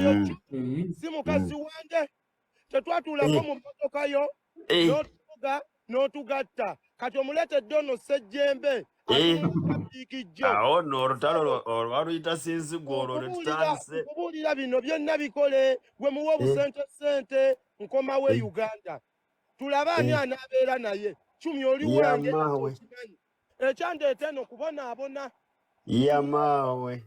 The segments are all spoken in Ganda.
Oyo si mukazi wange, tetwatuulako mu mmotoka yo n'otuvuga n'otugatta. Kati omuleetedde ono Ssejjembe alimubiikijjo. Awo nno olutalo olwaluyita sinzigu olwo lwe tutandise. Nkubuulira, bino byonna bikole gwe muwa obusente sente. Nkomawo e Uganda, tulabe ani anaabeera naye. Cumi oli wange. Yamaawe. Okimanyi ekyandeeta eno kubonaabona. Yamaawe.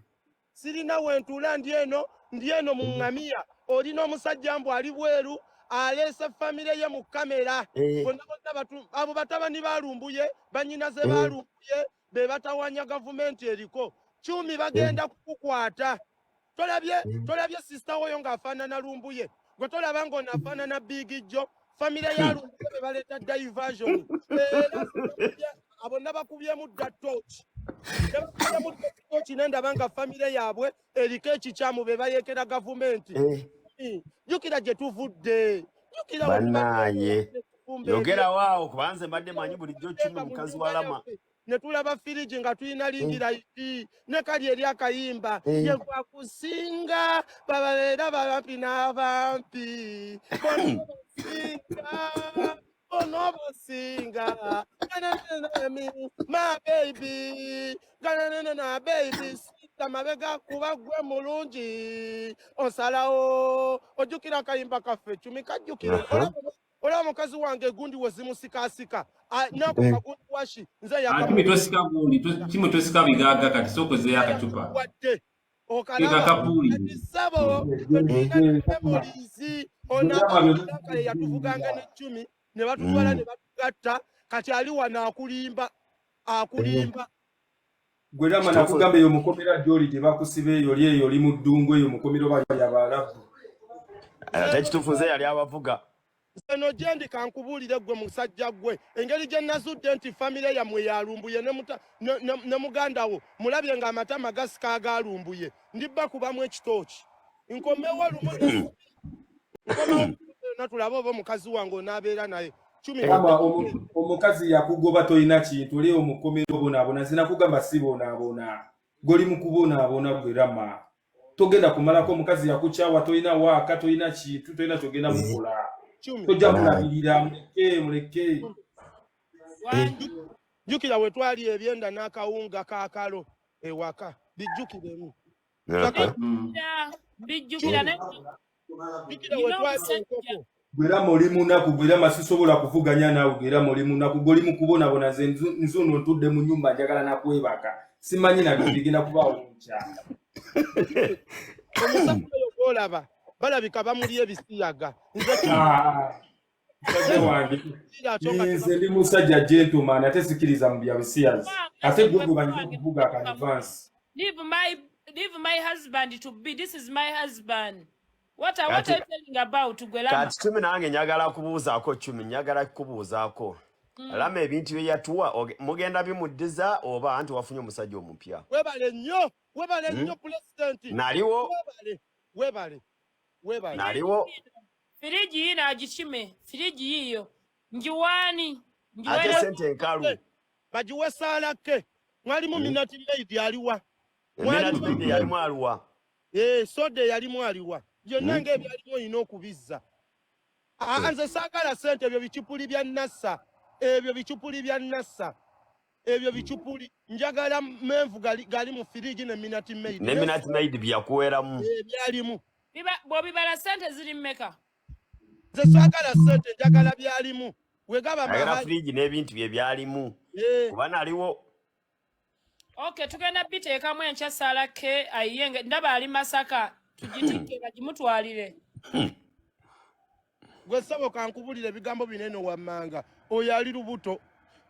Sirina wentuula, ndi eno, ndi eno mu ŋŋamiya. Olina omusajja mbu ali bweru, aleese famire ye mu kamera. Bonna bonna abo batabani balumbuye, banyinaze balumbuye be batawanya gavumenti eriko. Cumi, bagenda kukukwata. Tolabye? Tolabye sister woyo ng'afaanana Lumbuye? Gwe tolaba ng'ono afaanana Biigijjo? Famire ya Lumbuye be baleeta diversion. Era abo nabakubyemu dda tooki, nabakubyemu tooki, nendaba nga famire yaabwe eriko ekikyamu, be bayeekera gavumenti. Jjukira gye tuvudde, jjukira we tubadde. Bannaaye. Tufumba. Yogerawo awo, kubanze mbadde manyi bulijjo Cumi mukazi wa Lama. Ne tulaba firiji nga tulina ring light ne kali eri akayimba. Ye gwakusinga, bababeera babampi n'abampi, bonna basinga, bonna basinga. My baby gananana, baby sita mabega kuba gwe mulungi osalawo. Ojjukira akayimba kaffe? Cumi kajjukira. Olaba mukazi wange gundi we zimusikasika nako kagundi washi nze. Cumi tosika gundi, Cumi tosika bigaaga. Kati sookozeyo akacupa. Wadde Teeka okalaba. Kapuuli. Kati ssabo, tetulina memories. Onakale yatuvuganga n'eccumi ne batutwala ne batugatta. Kati ali wano akulimba, akulimba. Gwe Rama, nakugamba eyo mukomera gy'oli gye bakusiba eyo, oli eyo oli mu ddungu eyo mukomero bali Abaalabu. Ate ekituufu nze yali abavuga. Eno gyendi, kankubuulire gwe musajja gwe, engeri gye nazudde nti famire yammwe yalumbuye ne muganda wo mulabye ng'amatama gasika agalumbuye, ndibba kubamu ekitooki. Nkomewo lumu nkomewo na tulabe oba omukazi wange onaabeera naye. Cumi. Rama, omukazi yakugoba, tolina kintu, oli eyo mukomero obonaabona. Nze nakugamba si bonaabona, goli mu kubonaabona. Gwe Rama, togenda kumalako. Omukazi yakukyawa, tolina waaka, tolina kintu, tolina kyogenda mukola. Cumi. Tojja kulabirira, muleke, muleke. Wangi. Jjukira we twali ebyenda n'akawunga kaakalo ewaka, bijjukiremu. Bijjukira ne Jjukira we Nina twali omusajja. enkoko. Gwe Rama, oli munaku. Gwe Rama, sisobola kuvuganya naawe. Gwe Rama, oli munaku, gwe oli mu kubonaabona. Nze nzuno ntudde mu nyumba, njagala nakwebaka, simanyi nabyo bigenda kubaawo nkya. Omusajja oyo gw'olaba balabika bamuli ebisiyaga. Nze Ah, musajja wange. kira ate nga Nze ndi musajja gentleman, ate sikiriza mu bya bisiyazi. Ate gwe gwe banyiza okuvuga aka advance. Leave my husband to be. This is my husband. What Kati are you telling about, gwe Lama? Kati Cumi, nange njagala kubuuzaako. Cumi, njagala kukubuuzaako. Lama ebintu bye yatuwa mugenda bimuddiza oba anti wafunye omusajja omupya? Webale nnyo, webale nnyo, pulezidenti. Naliwo. Webale, webale, webale. Naliwo. Firiji yino agikime, firiji yiyo njiwaani? Ate Njiwere. sente enkalu. Bagiwe saalake. Mwalimu Minute Maid aliwa? Minute Maid yalimu aluwa? Eh, soda eyalimu aliwa? Byonna ng'ebyalimu olina okubizza. Aa, nze saagala sente. Ebyo bicupuli bya nassa, ebyo bicupuli bya nassa, ebyo bicupuli. Njagala menvu gali, gali mu firiji ne Minute Maid. Ne Minute Maid byakuweramu. Ebyalimu. Bw'obibala sente ziri mmeka? Nze saagala sente, njagala byalimu wegaba. Ayagala mahali firiji n'ebintu bye byalimu. Kuba naliwo. Okay, tugenda biteekamu enkya. Salake ayiye, ndaba ali Masaka, tugitikke bagimutwalire. Gwe ssebo, kankubulira ebigambo bino eno wammanga. Oyo ali lubuto,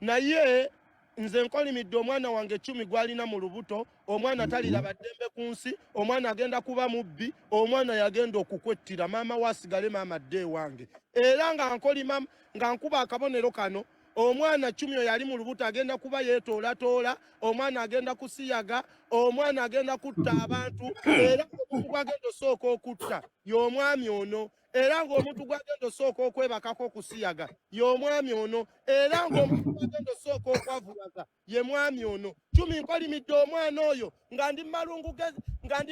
naye nze nkolimidde omwana wange Cumi gw'alina mu lubuto. Omwana taliraba ddembe ku nsi, omwana agenda kuba mubbi, omwana yagenda okukwettira. Maama we asigale, maama dde ewange. Era nga nkolima, nga nkuba akabonero kano, omwana Cumi oyo ali mu lubuto agenda kuba yeetoolatoola, omwana agenda kusiyaga, omwana agenda kutta abantu. Era omuntu gwagenda osooka okutta y'omwami ono, era ng'omuntu gwagenda osooka okwebakako okusiyaga y'omwami ono, era ng'omuntu gwagenda osooka okwavuwaza ye mwami ono Cumi. Nkolimidde omwana oyo nga ndi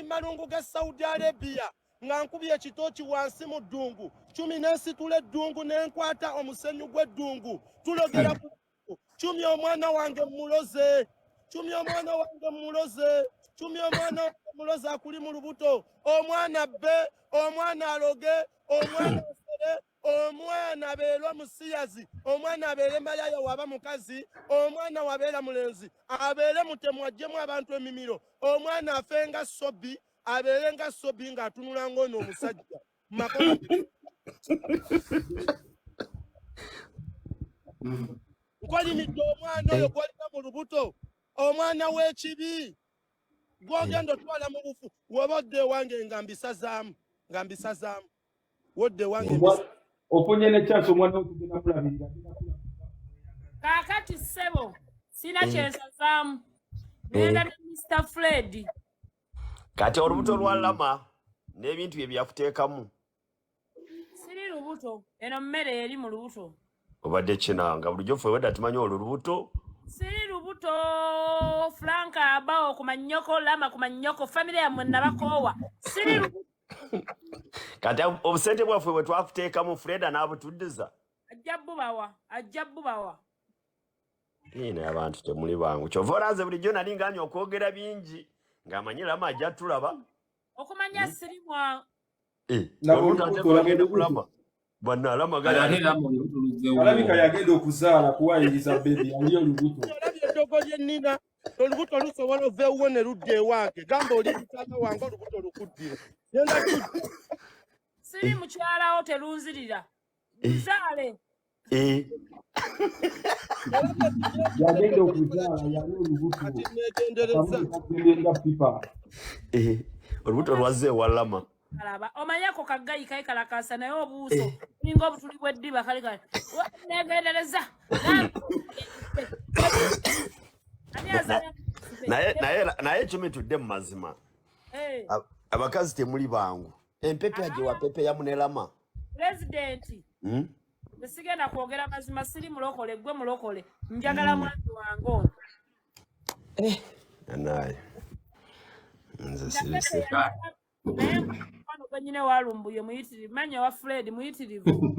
malungu ge Saudi Arabia. Nga nkubye ekitooki wansi mu ddungu, Cumi nensitula eddungu nenkwata omusenyu gw'eddungu. Tulogera ku Cumi omwana wange muloze, Cumi omwana wange muloze, Cumi omwana wange muloze akuli mu lubuto. Omwana bbe, omwana aloge, omwana asere, omwana abeere omusiyazi, omwana abeere mayaya waba mukazi, omwana wabeera mulenzi abeere mutemu aggyemu abantu emimiro, omwana afe nga Sobi, abeere nga Sobi ng'atunula ng'ono omusajja Makono. Nkolimidde omwana oyo gw'olina mu lubuto, omwana w'ekibi gw'ogenda otwala mu bufu. Woba odda ewange nga mbisazaamu, nga mbisazaamu, wodda ewange Ofunye ne chance, omwana wo tugenda kulabirira. Kaakati ssebo, sina kyensazaamu, ngenda ne Mr Fred. Kati olubuto lwa Lama n'ebintu bye byakuteekamu. Siri lubuto, eno mmere eri mu lubuto. Obadde kinanga bulijjo ffe wedda tumanyi olwo lubuto. Siri lubuto. Franka abawo ku mannyoko, Lama ku mannyoko, famire yammwe nabakoowa. Siri lubuto. Kati obusente bwaffe bwe twakuteekamu, Freda n'abutuddiza. Ajja bubawa, ajja bubawa. Naye abantu temuli bangu. Kyova olanze bulijjo nali nganya okwogera bingi ng'amanyi Lama ajja tulaba. Okumanya siri mwa Laba Olubuto ate olubuto, laba lwagenda olubuto. kulama banna Lama. Kati ate era mu olubuto luzzeewo. Alabika yagenda okuzaala kuwayiriza baby ali olubuto. Olabye eddogo lye nnina? Olubuto lusobola ova ewuwo ne ludda ewange. Gamba oli mukyala wange, olubuto lukuddire, genda tudde. Siri mukyalawo, telunzirira nzaale. Yagenda okuzaala yali olubuto. Kati negendereza. Kamugenga pipa. Olubuto lwazze ewa Lama. Kalaba omanyako kaggayi kaikalakasa naye obuuso bulinga obutuli bw'eddiba kale kale. Negendereza. Ani azaala? Naye Cumi, tudde mu mazima. Abakazi temuli bangu. Empepe gye wapepeyamu ne Lama. Pulezidenti, nze sigenda kwogera mazima, siri mulokole, gwe mulokole. Njagala mwami wange ono. Naye nze sirisi. Naye mukwano gwe nyina walumbuye muyitirivu, manya wa Fred muyitirivu.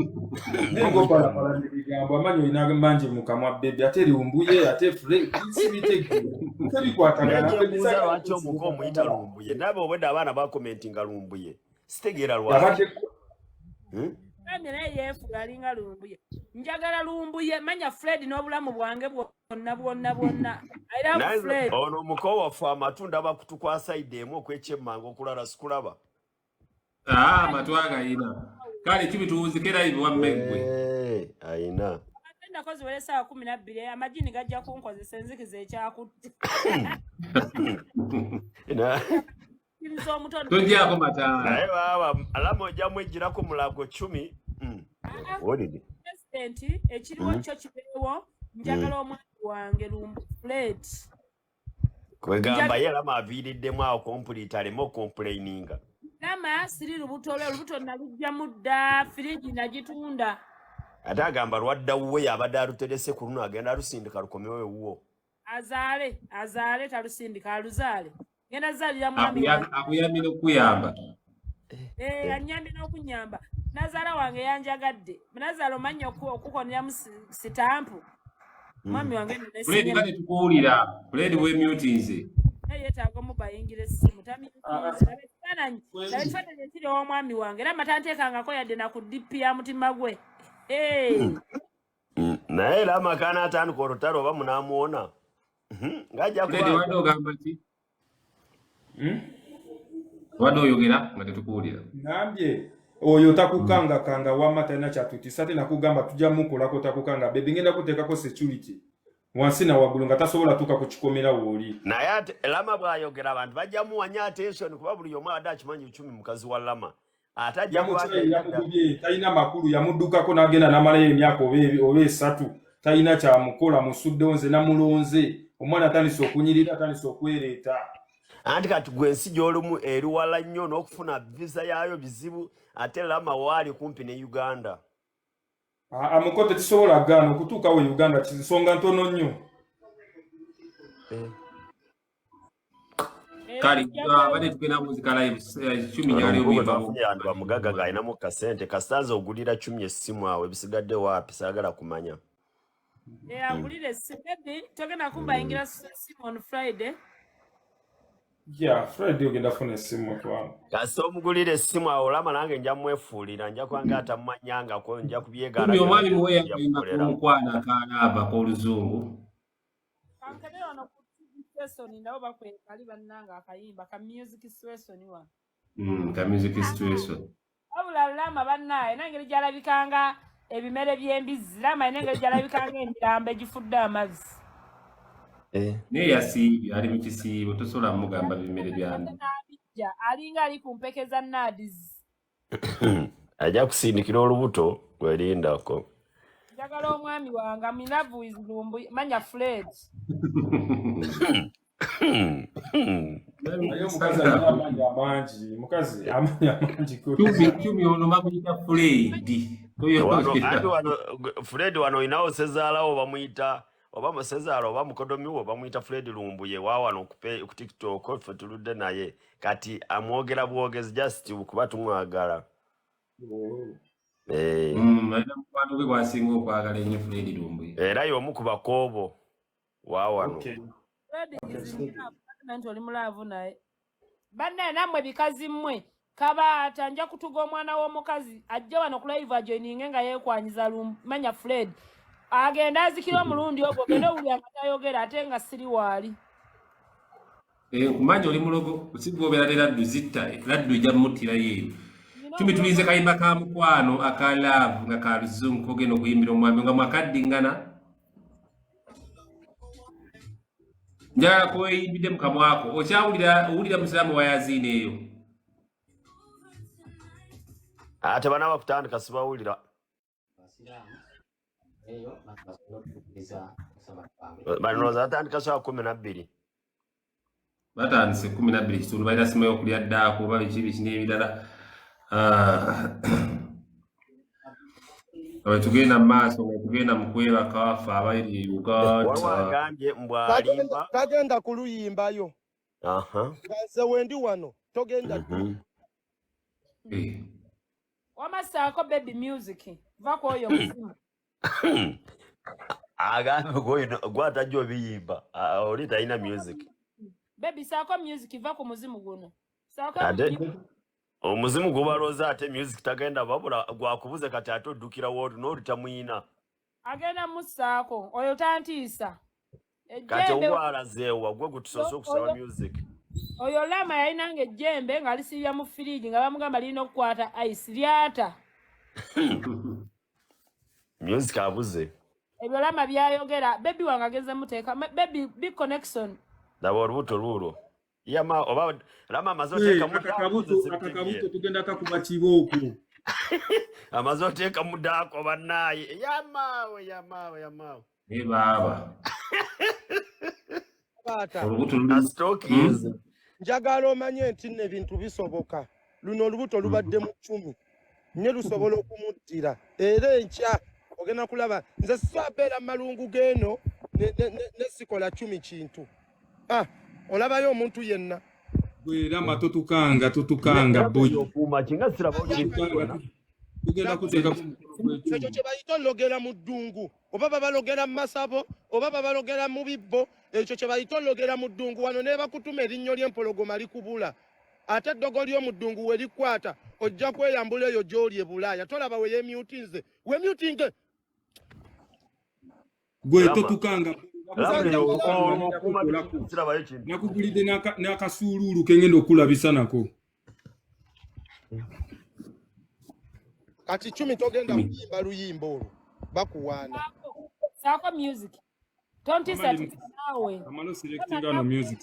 Naye ng'opalapalanya ebigambo, amanyi olina mangi mu kamwa baby, ate Lumbuye ate Fred sibitegeera, tebikwatagana. Naye lwaki omuko omuyita Lumbuye? Ndaba obwedda abaana bakomentinga Lumbuye, sitegeera lwaki. Abadde Gambye naye yeefuga alinga Lumbuye. Njagala Lumbuye, manya Fred n'obulamu bwange bwonna bwonna bwonna. I love Naye Fred. ono omuko waffe amatu ndaba kutukwasa side emu okw'ekyemmanga, okulala sikulaba. Ah, amatu agayina. Kale kibi tuwunzike live wamma eggwe. Ayina. Ate nakozi wera essaawa 12, amajini gajja kunkozesa enzikiza ekyakutte. Kkiriza omutono. Tojjaako mataala. Naye baaba alama ojja mwejjirako mulago 10. Owulidde? Pulezidenti, ekiriwo kyo kibeewo, njagala omwami wange Lumbu Fred. Kwegamba ye Lama aviiriddemu awo complete, aleme okucomplaininga. Lama siri lubuto lwe, olubuto naluggyamu dda, firiji nagitunda. Ate agamba lwadda wuwe, yabadde aluterese ku luno, agenda alusindika lukomewo ewuwo. Azaale, azaale, talusindika, aluzaale. Ngenda zaalira mwami wange. Akuyambye n'okukuyamba. Eh, anyambye n'okunyamba. Nazaala wange yanjagadde. Nazaala omanyi okukoneramu sitampu. Mwami wange nno Fred nesinye nga tetukuwulira. Fred wemutinze. Naye yeetaaga omubayingira essimu. Ah, Laba ekifaananyi, laba ekifaananyi ekiri ew'omwami wange. Era matanteekangako yadde na ku DP ya mutima gwe. Hey. Naye era amaka n'atandika olutalo oba munaamuwona. Ng'ajja Fred kuba wadde ogamba ki? Wadde oyogera nga tetukuwulira. Ngambye oyo takukangakanga wamma, talina kyatutisa. Ate nakugamba tujja mukolako, takukanga baby, ngenda kuteekako security wansi na waggulu nga tasobola tuuka ku kikomera wooli. Naye ate Lama bw'ayogera abantu bajja muwanya attention, kuba buli omu abadde akimanyi Cumi mukazi wa Lama, ate ajja kuba Yamukyaye, yamugobye, talina makulu, yamuddukako n'agenda n'amalayo emyaka oba 3, talina kyamukola. Musuddewo, nze namulonze. Omwana atandise okunyirira, atandise okwereeta. Anti kati gwe ensi gy'olimu eri wala nnyo n'okufuna visa yaayo bizibu, ate Lama waali kumpi ne Uganda. Amuko tekisobola gaana okutuuka we Uganda, nsonga ntono nnyo. Eh, Era Kale njagala abadde tugenda muzika live cumi Ono nyali omugogo omuyimba twafunye abantu bamugaga ng'alinamu kasente kasitaza ogulira cumi essimu awo ebisigadde waapi saagala kumanya. Angulire essimu. Baby, togenda kumbayingira simu on Friday. Yeah, Friday ogenda funa essimu mukwano. Kasita omugulira essimu awo olama nange nja mwefuulira nja kubanga atamumanyangako nja Cumi kubyegaana omwami muwe nja akayimba kukolera. k'omukwano akalaava k'oluzungu. Kankebere wano ku TV station nabo bakwekali bannange akayimba ka music station wano. Ka music situation. Wabula Lama bannaye n'engeri gy'alabikanga ebimere by'embizzi, Lama alina engeri gy'alabikanga emirambo egifudde amazzi. Naye yasiibye ali mu kisiibo tosobola mugamba bimere Ate byandi. n'abijja alinga ali ku mpeke za naadizi. Ajja kusindikira olubuto gwerindako. Njagala omwami wange I'm in love with Lumbu manya Fred. Naye omukazi alina amaanyi amangi, mukazi amaanyi amangi Cumi cumi ono bamuyita Fred. Wano ati Toyogera. wano Fred wano olinawo sezaalawo bamuyita oba sezaala oba mukodomi wo bamuyita Fred Lumbuye wa wano ku TikTok ffe tuludde naye kati amwogera bwogezi just kuba tumwagala. Alina mukwano gwe gwasinga okwagala ennyo Fred Lumbuye. Era y'omu ku bakoobo wa wano. Okay. Fred is in love nti oli mu love naye. Bannaye nammwe bikazi mmwe kabaata nja kutuga omwana w'omukazi ajje wano ku live ajoininge nga yeekwanyiza manya Fred. Agenda azikira omulundi ogwo ogenda owulira nga tayogera ate nga siri waali. Nkumanya oli mulogo si gwobeera ne laddu zitta laddu ejja mmuttirayo eyo. Nina Cumi tulinze omulogo. kayimba ka mukwano aka love nga ka luzungu kogenda okuyimbira omwami nga mwakaddingana. Njagala kweyimbidde mu kamwako okyawulira owulira musiraamu wa yaziina eyo. Ate bana bakutandika sibawulira. Bano batandika saa 12. Batandise 12:15 balina simu y'okulya ddaako oba biki biki n'ebirala. Nga tugenda mu maaso nga tugenda mu kwebaka ffe abali e Waliwo Uganda. agambye mbw alimba. Tagenda kuluyimbayo. Nga nze wendi wano togenda. Wamasaako baby music va ku oyo muzimu. Agambye gwatajja obiyimba oli talina music. Baby saako music va ku muzimu guno. Saako Ate omuzimu gubalooza ate music tagenda babula gwakubuze kati ate oddukira woolu n'oli tamuyina. Agenda mussaako oyo tantiisa. Kati Ejjembe ogwalazeewa gwe gutusoose okusaba music. Oyo Lama yalinanga ejjembe nga lisibya mu firiji nga bamugamba lirina okukwata ice lyata. Music abuze. Ebyo Lama byayogera baby wange ageze muteeka baby big connection. Laba olubuto luulwo. Yama oba Lama amaze oteeka Akakabuto akakabuto tugenda kakuba kibooko. Amaze oteeka mudaako bannaaye. Yamaawe yamaawe yamaawe. Naye baaba. Baata. Olubuto luli. Stockings. Njagala omanye nti nno ebintu bisoboka. Luno olubuto lubadde mu ccumi ne lusobola okumuddira era enkya ogenda kulaba nze sisobola malungu g'eno ne sikola cumi kintu. Olabayo omuntu yenna. Gwe Lama totukanga totukanga boyi. Okuuma kinga siraba Tugenda kuteekako omukono gw'ekyuma. Ekyo kye bayita ologera mu ddungu oba babalogera mu masabo oba babalogera mu bibbo ekyo kye bayita ologera mu ddungu wano ne bakutuma erinnyo ly'empologoma likubula ate eddogo ly'omu ddungu we likwata ojja kweyambula eyo gy'oli e Bulaaya tolaba we yeemyutinze weemyutinge. Gwe totukanga. Nakugulidde n'akasuuluulu ke ngenda okulabisa nako. Kati cumi togenda kuyimba luyimba olwo bakuwaana. Saako music. Tontiisa naawe. Amalo selectinga no music.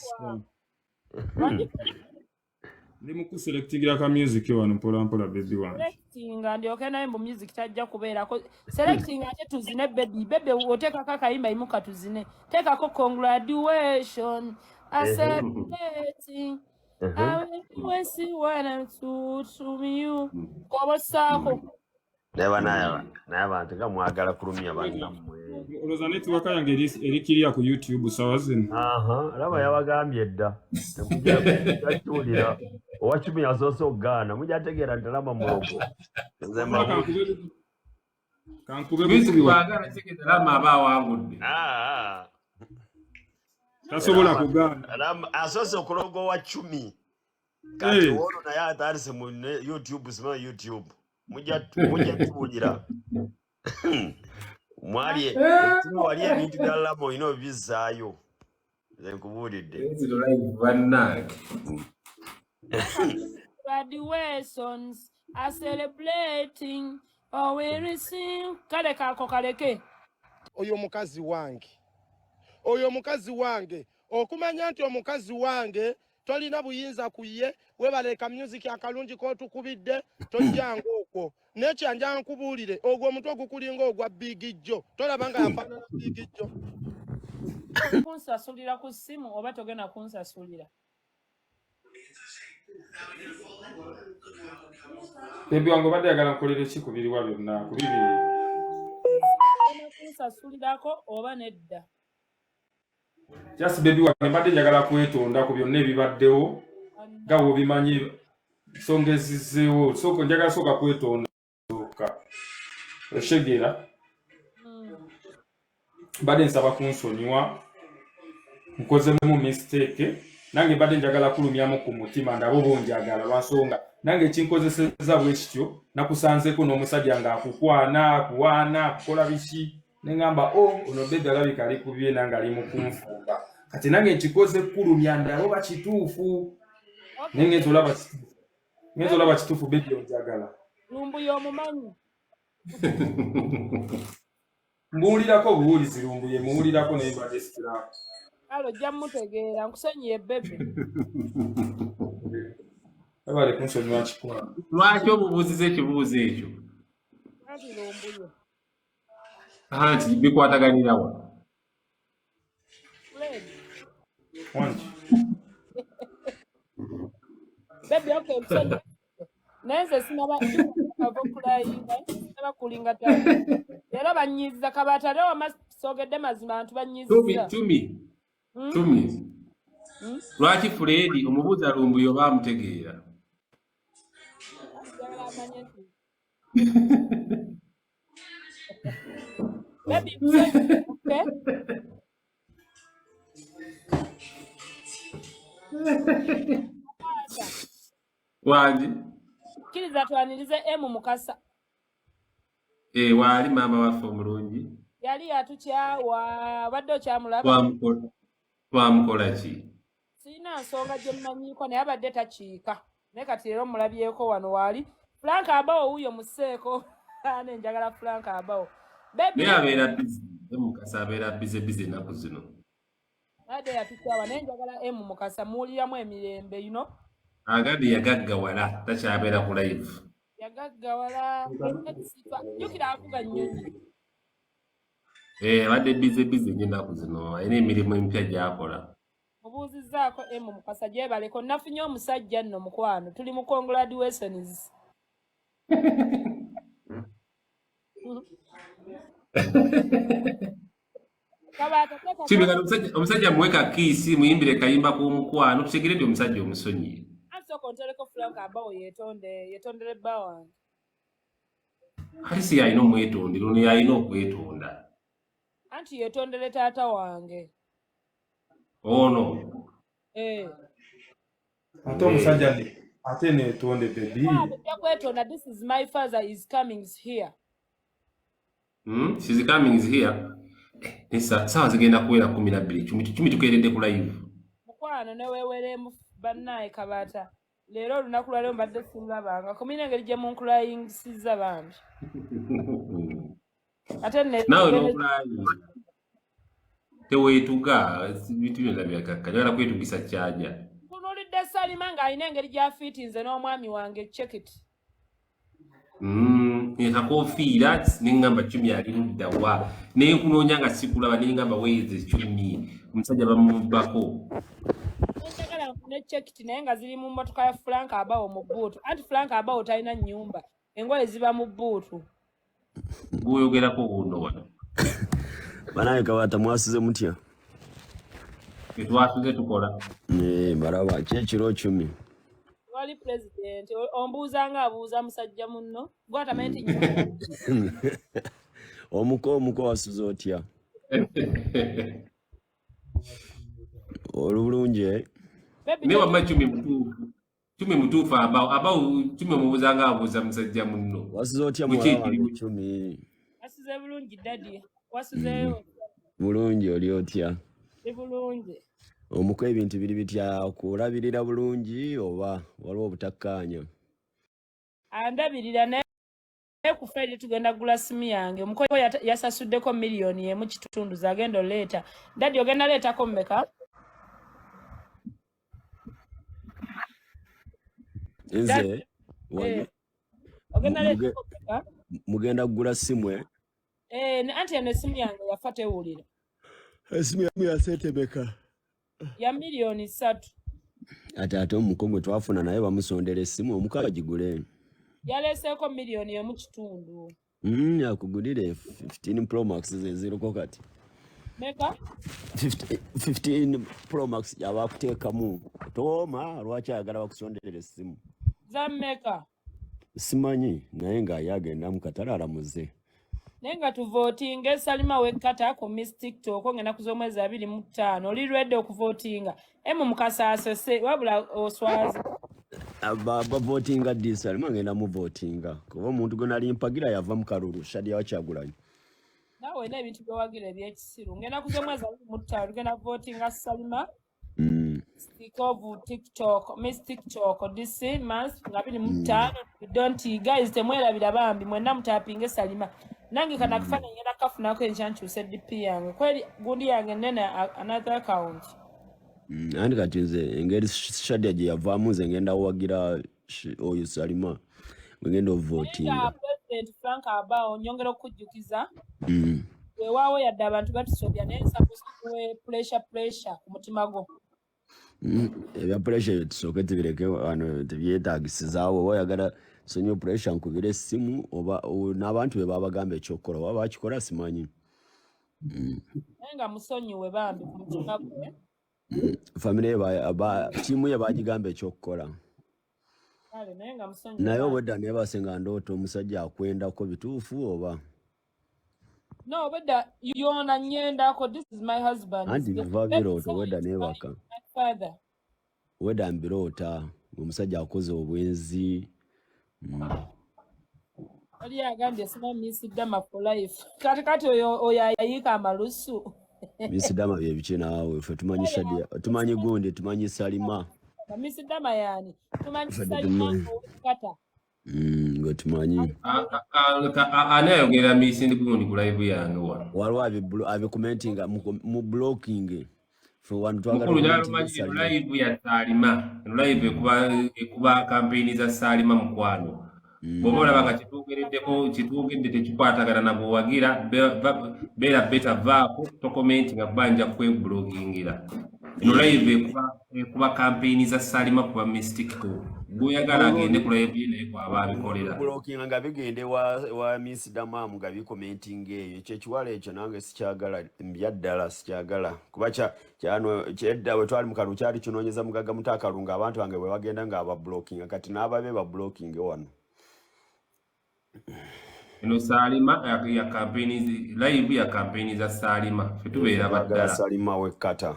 Ndi mu kuselectingira ka music wano mpola mpola baby wange. Selectinga ndyoke naye mbu music tajja kubeerako. Selectinga ate tuzine baby. Baby oteekako akayimba imuka tuzine. Teekako congratulation. Accepting. I will see what I'm to you. Koba saako. Naye abantu nga mwagala kulumya bannammwe. Olowooza network yange eri clear ku YouTube sawa zino? Aha, Rama yabagambye dda. Temujja kiwulira. Owa Cumi yasoose okugaana. Mujja tegeera nti Rama mulogo. Nze Wabula mbabuulira. kankube Music bukubi wa bw'agaana kitegeeza Rama aba awangudde. Ah, ah. tasobola Rama, kugaana. Rama asoose okuloga owa Cumi. Kati Eh, ono naye atandise mu YouTube, simanyi YouTube. Mujja tuwulira. Mwali ekimi wali ebintu bya Rama olina obizzaayo. Nze nkubuulidde. Zino live bannange. Graduations are celebrating oh we receive. Kale kako kaleke. Oyo mukazi wange, oyo mukazi wange, okumanya nti omukazi wange tolina buyinza ku ye, webaleka music akalungi k'otukubidde, tojjanga okwo. Nekyanja nkubuulire, ogwo omutwe ogukulinga ogwa Big Joe, tolaba nga yafaanana Big Joe? Kunsasulira ku ssimu oba togenda kunsasulira? Baby wange, obadde ayagala nkolere ki ku biriwa byonna ku bibiri? Ogenda kunsasulirako oba nedda? Just baby wange, mbadde njagala kwetonda ku byonna ebibaddewo nga bw'obimanyi ensonga ezizzeewo. Sooka njagala sooka kwetonda sooka otegeera. Mbadde nsaba kunsonyiwa, nkozemu mistake. Nange mbadde njagala kulumyamu ku mutima ndaba oba onjagala, lwansonga nange ekinkozeseza bwe kityo nakusanzeko n'omusajja ng'akukwana, akuwaana, akukola biki, neŋŋamba o ono baby alabika ali kubye nange ali mu kunfumba. Kati nange nkikoze kulumya ndaba oba kituufu, naye ngenza olaba kituufu, ngenza olaba kituufu. Baby, onjagala? Lumbuye omumanyi? Mbuwulirako obuwulizi. Lumbuye muwulirako, naye mbadde sitiraako. Kale ojja mutegeera. Nkusonyiye, baby. Webale kunsonyiwa kikwana. Lwaki obubuuziza ekibuuzo ekyo? Anti Lumbuye. Anti bikwataganirawa? Fred. Wangi. Baby, okay, nkusonyiye, naye nze sinaba ava okulayinga, sinaba kulinga ddala. Leero banyiiziza kabaata, leero wama soogedde mazima, abantu Tumi. banyiiziza. Tumi. Tumi. Lwaki Fred omubuuza Lumbuye oba amutegeera? Njagala amanye nti baby, nkusonyiye, okay? Kabaata. Wangi. Kkiriza twanirize emu Mukasa. Eh, waali maama waffe omulungi. Yali yatukyawa, obadde okyamulaba? Twamukola ki? Sirina nsonga gye mmanyiiko, naye abadde takiika, naye kati leero mulabyeko wano waali. Frank abawo wuuyo museeko ane njagala Frank abawo, baby. Naye abeera busy. Mukasa abeera busy busy ennaku zino. Abadde yatukyawa, naye njagala emu Mukasa, muwuliramu emirembe. Agambye yagaggawala, takyabeera ku live. Yagaggawala, jjukira avuga nnyonyi. Eh, abadde busy busy nnyo ennaku zino, alina emirimu emipya gy'akola. Mubuuzizzaako emu Mukasa, gyebaleko. Nafunye omusajja nno, mukwano, tuli mu congratulations. Kabaata teeka. Kibigano omusajja muwe ka kiss, muyimbire kayimba k'omukwano, tutegere nti omusajja omusonyiye. Ansooka ontereko Frank abawo yeetonde, yeetondere bba wange. Ate si yalina omwetondera, ono yalina okwetonda. Anti yeetondere taata wange. Ono? Eh. Ate omusajja ate neetonde, baby? Ojja kwetonda. This is my father is coming here. She's coming is here. Eh, saawa zigenda kuwera 12. Cumi tukeeredde ku live. Mukwano, neweeweremu bannaye. Kabaata, leero olunaku lwaleero mbadde simulabanga kumina engeri gye munkulayingisiza bambi, ate Naawe n'okulayinga teweetuga, bintu byonna byakakka, njagala kwetugisa kyaja. Ntunuulidde Salima ng'alina engeri gy'afiitinze n'omwami wange chekiti. Kakofiira neŋŋamba Cumi ali ludda wa, naye nkunoonya nga sikulaba, neŋŋamba weeze Cumi omusajja bamubbako. Nenjagala nfune chekiti, naye nga ziri mu mmotoka ya Frank abawo mu boot, anti Frank abawo talina nnyumba, engoye ziba mu boot. Gwoyogerako wuno wano. Banaye Kabaata, mwasuze mutya? Tetwasuze, tukola. Eh, mbalaba ki ekiro cumi. Wali president ombuuza nga abuuza musajja munno gwatamanyi nti nyo. Omuko wasuze otya? Oli bulungi, eh? Baby. Naye wamma Cumi mutuufu, Cumi mutuufu. Abawo Cumi omubuuza nga abuuza musajja munno. Wasuze otya, Muki muwala wange? ekirimu? Cumi. Wasuze bulungi, daddy, wasuzeeyo? Bulungi, oli otya? Ndi bulungi. Omuko, ebintu biri bitya? Kulabirira bulungi oba waliwo obutakkaanya? Andabirira, naye ku Friday tugenda kugula simu yange. Omuko yasasuddeko 1.5 million zagenda oleeta. Daddy, ogenda leetako mmeka? Nze wange? Eh, ogenda leetako mmeka? Mugenda kugula simu, eh? Eh, anti eno esimu yange yafa, tewulira. Esimu ya sente meka? Ya 3 million. Ate omuko gwe twafuna naye bamusondera essimu, omuko agigule. Yaleeseeko 1.5 million. Akugulire 15 Pro Max ze ziriko kati. Meka? 50 15 Pro Max yaba akuteekamu towooma. Lwaki ayagala bakusonderera essimu? Za mmeka? Simanyi, naye ng'aye agenda mu katale alamuze. Naye nga tuvootinga Salima wekkata ku Miss TikTok ng'ennaku z'omwezi 25. Oli lwedde okuvootinga emu mukasaasese wabula oswaza. Bavootinga ddi? Salima ngenda muvootinga kuba omuntu gwe nali mpagira yava mu kalulu, Shadia Wakyagulanyi. Naawe olina ebintu byowagira ebyekisiru. Ng'ennaku z'omwezi 25 tugenda vootinga Salima, speaker of TikTok, Miss TikTok this month nga 25. Don't, guys, temwerabira bambi, mwenna mutapinge Salima. Nange kana kufaananyi ngenda kukafunako enkya nkyuse DP yange kweri gundi yange nene another account. Anti kati nze engeri Shadia gye yavaamu, nze ngenda wagira oyo Salima ngenda Naye nga ovootinga. President Frank Abao, nyongera okukujjukiza, weewaawo yadde abantu batusobya, naye nsaba osonyiwe pressure, pressure ku mutima gwo. Ebya pressure tusooke tubireke wano, tebyetaagisizaawo. Oba oyagala sonyiwe pressure, nkubira essimu oba n'abantu be babagamba ekyokukola oba bakikola, simanyi. Naye nga musonyiwe bambi ku mutima gwe. Famire ye tiimu ye bagigamba ekyokukola. Kale, naye nga musonyiwe Naye bambi. obwedda neebase nga ndoota omusajja akwendako, bituufu oba? No, obwedda yona nyendako. This is my husband. Anti biva birooto, obwedda neebaka. My father. Obwedda mbiroota omusajja akoze obwenzi. Wali agambye sima Miss Dama for life. Kati oyo ayiika amalusu. Miss Dama bye biki naawe? Ffe tumanyi Shadia, tumanyi gundi, tumanyi Salima. Miss Dama yani tumanyi Ffe Salima tetumanyi. owekata. Nga tumanyi. Ani ayogera Miss gundi ku live yange wano? Waliwo abikomentinga mu blocking. Ffe wano twagala Mukulu commentinga nyalumanyi eno Salima. live ya Salima. Eno live ekuba kampeyini za Salima, mukwano. Bw'oba olaba nga kyetwogereddeko, kyetwogedde tekikwatagana na bwewagira, beera beta vaako, tokomentinga kuba nja kweblogingira. Eno live ekuba kampeyini za Salima kuba Miss TikTok. Gw'oyagala agende ku live ye, naye kwaba abikolera. Blocking nga bigende wa Miss Damamu nga bikomentinga eyo. Ekyo ekiwala ekyo nange sikyagala, mbya ddala sikyagala, kuba kyano kyedda bwe twali mu kalulu kyali kinoonyeza mugagga muto akalungu. Abantu bange bwe bagenda nga abablockinga, kati n'ababe bablocking wano. Eno Salima ya kampeyini, live ya kampeyini za Salima. Ffe tubeera Twagala baddala. Salima wekkata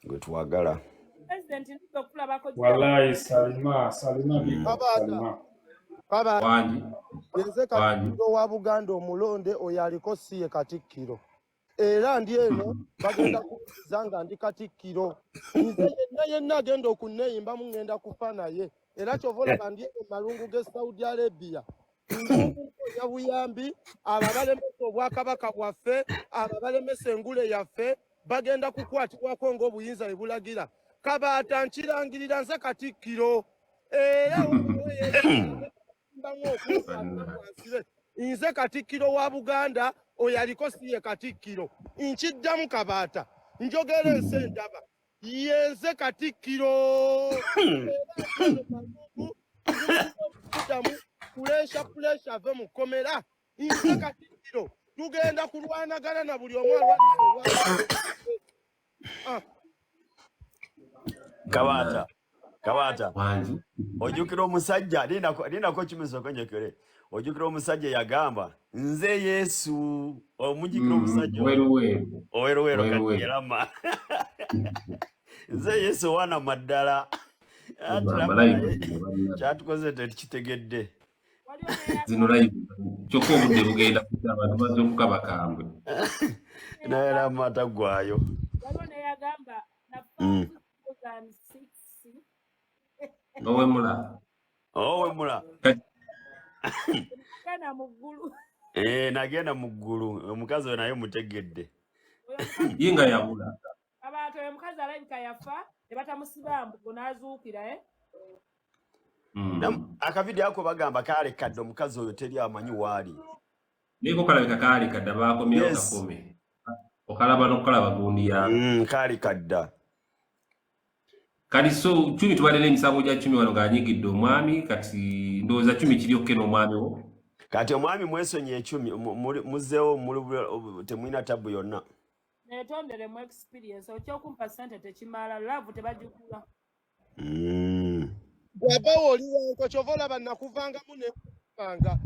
gwe twagala. President, nidde okulabako. Wallahi Salima, Salima big up. Kabaata. Salima. Kabaata. Wangi. Yenze Wangi. katikkiro wa Buganda omulonde. Oyo aliko si ye katikkiro, era ndi eno bagenda kuwuliza nga ndi katikkiro. Nze yenna yenna agenda okunneeyimbamu ŋŋenda kufa naye, era kyova olaba ndi eno malungu g'e Saudi Arabia nkunoonya buyambi. Abo abalemesa obwakabaka bwaffe, abo abalemesa engule yaffe, bagenda kukwatibwako ng'obuyinza bwe bulagira. Kabaata, nkirangirira, nze katikkiro, era mbamu okunkwata. Nze katikkiro wa Buganda, oyo aliko si ye katikkiro. Nkiddamu, Kabaata, njogera ensi endaba, yenze katikkiro, era kuddamu pressure, pressure ave mu kkomera. Nze katikkiro. Tugenda kulwanagana na buli omu alwanisa olwa. Ah, Kabaata, Kabaata. Wangi. Ojjukira omusajja, lindako kimisoko njekere. Ojjukira omusajja yagamba nze Yesu, omujjukira omusajja oyo? Weruweru. Oweruweru kati Weruweru. yerama. Nze Yesu wana maddala. Ati Ogamba laba live naye zino bannange. kyatukoze tetukitegedde. Waliwo n'eyagamba Zino live kyokka obudde bugenda kujja abantu bazuukuka bakambwe. Naye Rama taggwaayo. Waliwo n'eyagamba nafa 2006. Owemula. Owemula. Kati Genda mu ggulu. Eh, nagenda mu ggulu, omukazi oyo naye mutegedde. Oyo omukazi ye nga yabula. Abantu, oyo omukazi alabika yafa ne batamusiba mbugo n'azuukira, eh? Akavidiyo ako bagamba kaale kadde, omukazi oyo teri amanyi waali. Naye ko kalabika kaali kadda, baakomyewo. Kakome okalaba n'okukalaba gundi ya Kaali kadda. Kati so Cumi, tubadde n'emisango gya Cumi wano ng'anyiigidde omwami. Kati ndowooza Cumi kiri okke n'omwami wo. Kati omwami mwesonyi ekumi muzzeewo muli temulina tabu yonna. Netonderemu experience, okyokumpa sente tekimala, love tebagigula. Bw'aba oli wanko kyova olaba nakuvangamu nekuvanga.